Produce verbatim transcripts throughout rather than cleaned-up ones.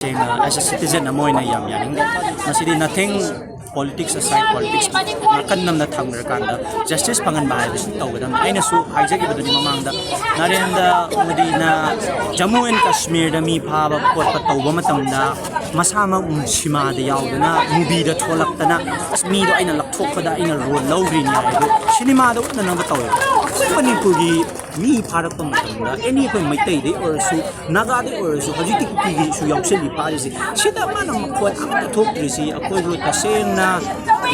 ꯇꯁꯦꯡꯅ as a citizen ꯑꯃ ꯑꯣꯏꯅ ꯌꯥꯝ ꯌꯥꯅꯤꯡꯗꯦ꯫ ꯃꯁꯤꯗꯤ nothing, politics aside, politics ꯅꯥꯀꯟ ꯑꯃꯗ ꯊꯝꯈ꯭ꯔꯀꯥꯟꯗ justice ꯐꯪꯍꯟꯕ ꯍꯥꯏꯕꯁꯤ ꯇꯧꯒꯗꯕꯅꯤ꯫ ꯑꯩꯅꯁꯨ ꯍꯥꯏꯖꯈꯤꯕꯗꯨꯅꯤ ꯃꯃꯥꯡꯗ, ꯅꯔꯦꯟꯗ꯭ꯔ ꯃꯣꯗꯤꯅ ꯖꯃꯨ ꯑꯦꯟ ꯀꯥꯁꯃꯤꯔꯗ ꯃꯤ ꯐꯥꯕ ꯈꯣꯠꯄ ꯇꯧꯕ ꯃꯇꯝꯗ ꯃꯁꯥꯃꯛ ꯁꯤꯃꯥꯗ ꯌꯥꯎꯗꯅ, movieꯗ ꯊꯣꯛꯂꯛꯇꯅ, "ꯑꯁ, ꯃꯤꯗꯣ ꯑꯩꯅ ꯂꯧꯊꯣꯛꯄꯗ ꯑꯩꯅ role ꯂꯧꯈ꯭ꯔꯤꯅꯤ" ꯍꯥꯏꯗꯣ ꯁꯤꯅꯦꯃꯥꯗ ꯎꯠꯅꯅꯕ ꯇꯧꯋꯦꯕ꯫ ꯑꯩꯈꯣꯏ ꯃꯅꯤꯄꯨꯔꯒꯤ ꯃꯤ ꯐꯥꯔꯛꯄ ꯃꯇꯝꯗ, any ꯑꯩꯈꯣꯏ ꯃꯩꯇꯩꯗꯩ ꯑꯣꯏꯔꯁꯨ, ꯅꯥꯒꯥꯗꯩ ꯑꯣꯏꯔꯁꯨ, ꯍꯧꯖꯤꯛꯇꯤ ꯀꯨꯀꯤꯒꯤꯁꯨ ꯌꯥꯎꯁꯜꯂꯤ ꯐꯥꯔꯤꯁꯦ꯫ ꯁꯤꯗ ꯃꯥꯅ ꯃꯈꯣꯟ ꯑꯃꯠꯇ ꯊꯣꯛꯇ꯭ꯔꯤꯁꯤ ꯑꯩꯈꯣꯏꯕꯨ ꯇꯁꯦꯡꯅ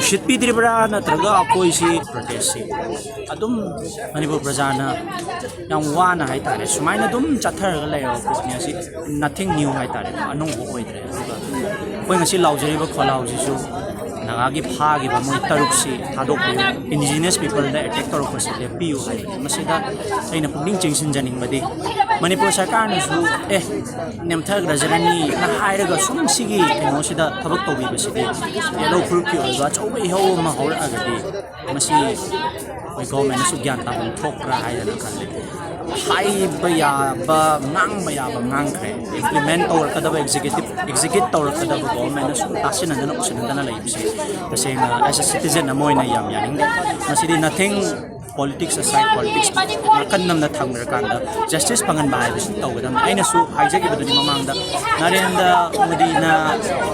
ꯎꯁꯤꯠꯄꯤꯗ꯭ꯔꯤꯕ꯭ꯔꯥ, ꯅꯠꯇ꯭ꯔꯒ ꯑꯩꯈꯣꯏꯁꯤ protestꯁꯤ ꯑꯗꯨꯝ ꯃꯅꯤꯄꯨꯔ ꯄ꯭ꯔꯖꯥꯅ ꯌꯥꯝ ꯋꯥꯅ ꯍꯥꯏꯇꯥꯔꯦ, ꯁꯨꯃꯥꯏꯅ ꯑꯗꯨꯝ ꯆꯠꯊꯔꯒ ꯂꯩꯔꯕ ꯄꯣꯠꯅꯤ꯫ ꯑꯁꯤ nothing new ꯍꯥꯏꯇꯥꯔꯦ, ꯑꯅꯧꯕ ꯑꯣꯏꯗ꯭ꯔꯦ꯫ ꯑꯗꯨꯒ ꯑꯩꯈꯣꯏ ꯉꯁꯤ ꯂꯥꯎꯖꯔꯤꯕ ꯈꯣꯜꯂꯥꯎꯁꯤꯁꯨ ꯅꯥꯒꯥꯒꯤ ꯐꯥꯈꯤꯕ ꯃꯣꯏ ꯇꯔꯨꯛꯁꯤ ꯊꯥꯗꯣꯛꯄꯤꯌꯨ, indigenous peopleꯗ attack ꯇꯧꯔꯛꯄꯁꯤ ꯂꯦꯞꯄꯤꯌꯨ ꯍꯥꯏꯕꯅꯤ꯫ ꯃꯁꯤꯗ ꯑꯩꯅ ꯄꯨꯛꯅꯤꯡ ꯆꯤꯡꯁꯤꯟꯖꯅꯤꯡꯕꯗꯤ, ꯃꯅꯤꯄꯨꯔ ꯁꯔꯀꯥꯔꯅꯁꯨ "ꯑꯦ, ꯅꯦꯝꯊꯈ꯭ꯔꯖꯔꯅꯤꯅ" ꯍꯥꯏꯔꯒ ꯁꯨꯝ ꯁꯤꯒꯤ ꯀꯩꯅꯣꯁꯤꯗ ꯊꯕꯛ ꯇꯧꯕꯤꯕꯁꯤꯗꯤ, ꯌꯦꯜꯍꯧ ꯐꯨꯔꯨꯞꯀꯤ ꯑꯣꯏꯕ ꯑꯆꯧꯕ ꯏꯍꯧ ꯑꯃ ꯍꯧꯔꯛꯑꯒꯗꯤ, ꯃꯁꯤ ꯑꯩꯈꯣꯏ governmentꯅꯁꯨ ꯒ꯭ꯌꯥꯟ ꯇꯥꯐꯝ ꯊꯣꯛꯄ꯭ꯔꯥ ꯍꯥꯏꯗꯅ ꯈꯜꯂꯤ꯫ ꯍꯥꯏꯕ ꯌꯥꯕ, ꯉꯥꯡꯕ ꯌꯥꯕ ꯉꯥꯡꯈ꯭ꯔꯦ꯫ Implement ꯇꯧꯔꯛꯀꯗꯕ, executive, execute ꯇꯧꯔꯛꯀꯗꯕ governmentꯅ ꯁꯨꯝ ꯇꯥꯁꯤꯟꯅꯗꯅ ꯎꯁꯤꯟꯅꯗꯅ ꯂꯩꯕꯁꯦ, ꯇꯁꯦꯡꯅ as a citizen ꯑꯃ ꯑꯣꯏꯅ ꯌꯥꯝ ꯌꯥꯅꯤꯡꯗꯦ꯫ ꯃꯁꯤꯗꯤ nothing, politics aside, politics ꯅꯥꯀꯟ ꯑꯃꯗ ꯊꯝꯈ꯭ꯔꯀꯥꯟꯗ justice ꯐꯪꯍꯟꯕ ꯍꯥꯏꯕꯁꯤ ꯇꯧꯒꯗꯕꯅꯤ꯫ ꯑꯩꯅꯁꯨ ꯍꯥꯏꯖꯈꯤꯕꯗꯨꯅꯤ ꯃꯃꯥꯡꯗ, ꯅꯔꯦꯟꯗ꯭ꯔ ꯃꯣꯗꯤꯅ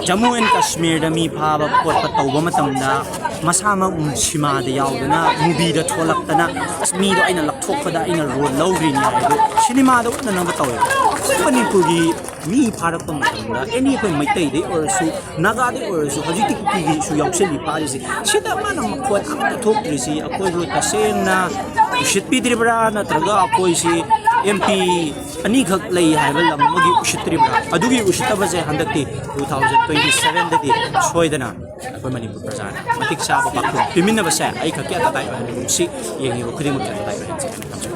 ꯖꯃꯨ ꯑꯦꯟ ꯀꯥꯁꯃꯤꯔꯗ ꯃꯤ ꯐꯥꯕ ꯈꯣꯠꯄ ꯇꯧꯕ ꯃꯇꯝꯗ ꯃꯁꯥꯃꯛ ꯁꯤꯃꯥꯗ ꯌꯥꯎꯗꯅ, movieꯗ ꯊꯣꯛꯂꯛꯇꯅ, "ꯑꯁ, ꯃꯤꯗꯣ ꯑꯩꯅ ꯂꯧꯊꯣꯛꯄꯗ ꯑꯩꯅ role ꯂꯧꯈ꯭ꯔꯤꯅꯤ" ꯍꯥꯏꯗꯣ ꯁꯤꯅꯦꯃꯥꯗ ꯎꯠꯅꯅꯕ ꯇꯧꯋꯦꯕ꯫ ꯑꯩꯈꯣꯏ ꯃꯅꯤꯄꯨꯔꯒꯤ ꯃꯤ ꯐꯥꯔꯛꯄ ꯃꯇꯝꯗ, any ꯑꯩꯈꯣꯏ ꯃꯩꯇꯩꯗꯩ ꯑꯣꯏꯔꯁꯨ, ꯅꯥꯒꯥꯗꯩ ꯑꯣꯏꯔꯁꯨ, ꯍꯧꯖꯤꯛꯇꯤ ꯀꯨꯀꯤꯒꯤꯁꯨ ꯌꯥꯎꯁꯜꯂꯤ ꯐꯥꯔꯤꯁꯦ꯫ ꯁꯤꯗ ꯃꯥꯅ ꯃꯈꯣꯟ ꯑꯃꯠꯇ ꯊꯣꯛꯇ꯭ꯔꯤꯁꯤ ꯑꯩꯈꯣꯏꯕꯨ ꯇꯁꯦꯡꯅ ꯎꯁꯤꯠꯄꯤꯗ꯭ꯔꯤꯕ꯭ꯔꯥ, ꯅꯠꯇ꯭ꯔꯒ ꯑꯩꯈꯣꯏꯁꯤ MP ꯑꯅꯤꯈꯛ ꯂꯩ ꯍꯥꯏꯕ ꯂꯝ ꯑꯃꯒꯤ ꯎꯁꯤꯠꯇ꯭ꯔꯤꯕ꯭ꯔꯥ? ꯑꯗꯨꯒꯤ ꯎꯁꯤꯠꯇꯕꯁꯦ ꯍꯟꯗꯛꯇꯤ two thousand twenty sevenꯗꯗꯤ ꯁꯣꯏꯗꯅ ꯑꯩꯈꯣꯏ ꯃꯅꯤꯄꯨꯔ ꯄ꯭ꯔꯖꯥꯅ ꯃꯇꯤꯛ ꯆꯥꯕ ꯄꯥꯎꯈꯨꯝ ꯄꯤꯃꯤꯟꯅꯕꯁꯦ ꯑꯩ ꯈꯛꯀꯤ ꯑꯇꯇꯥꯏ ꯑꯣꯏꯍꯟꯒꯨꯝꯁꯤ, ꯌꯦꯡꯉꯤꯕ ꯈꯨꯗꯤꯡꯃꯛꯀꯤ ꯑꯇꯇꯥꯏ ꯑꯣꯏꯍꯟꯁꯤ꯫